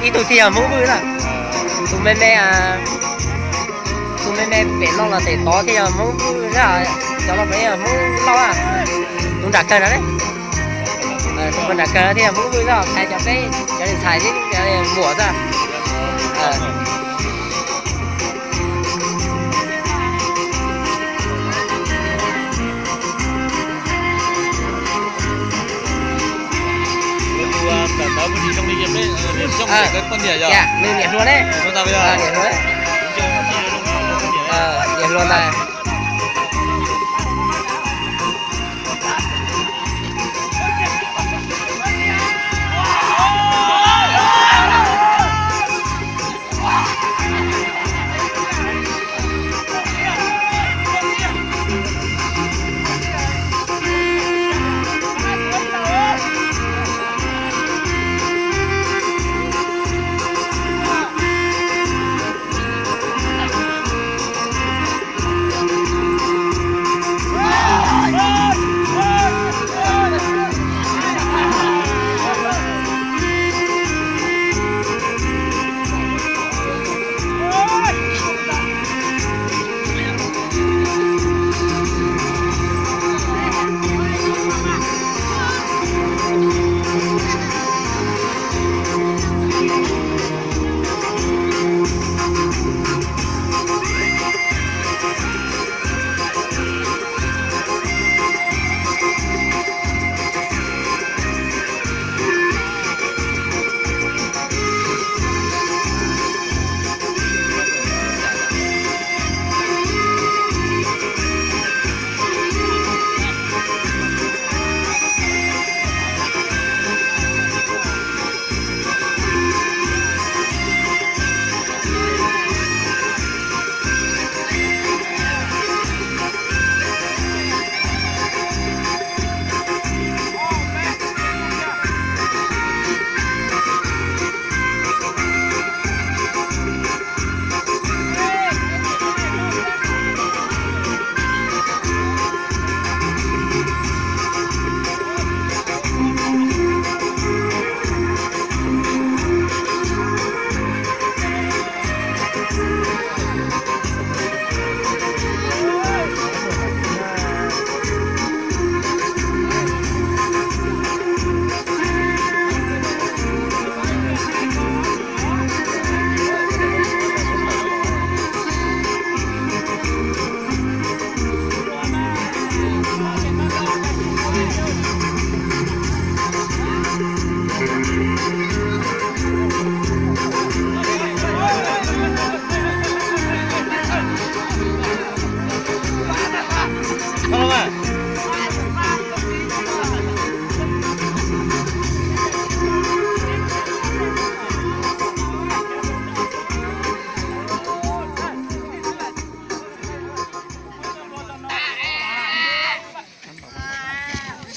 Ib tug thiaj yog Hmoob Vwj na. Tus me me, tus me me pem no los pem tod thiaj yog Hmoob Vwj, cov no pem yog Hmoob Lauj. Tus nram kawg no, tus nram kawg no thiaj yog Hmoob Vwj, hais cov peb cov ntxhais thiab muam xwb. Nws niam hluas ne. Niam hluas ntag.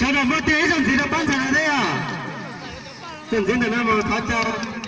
Sawv daws muab ib zaug ntxiv rau pab ntxhais hais thiab yog. Tus ntxiv ntawm no mus thov caw.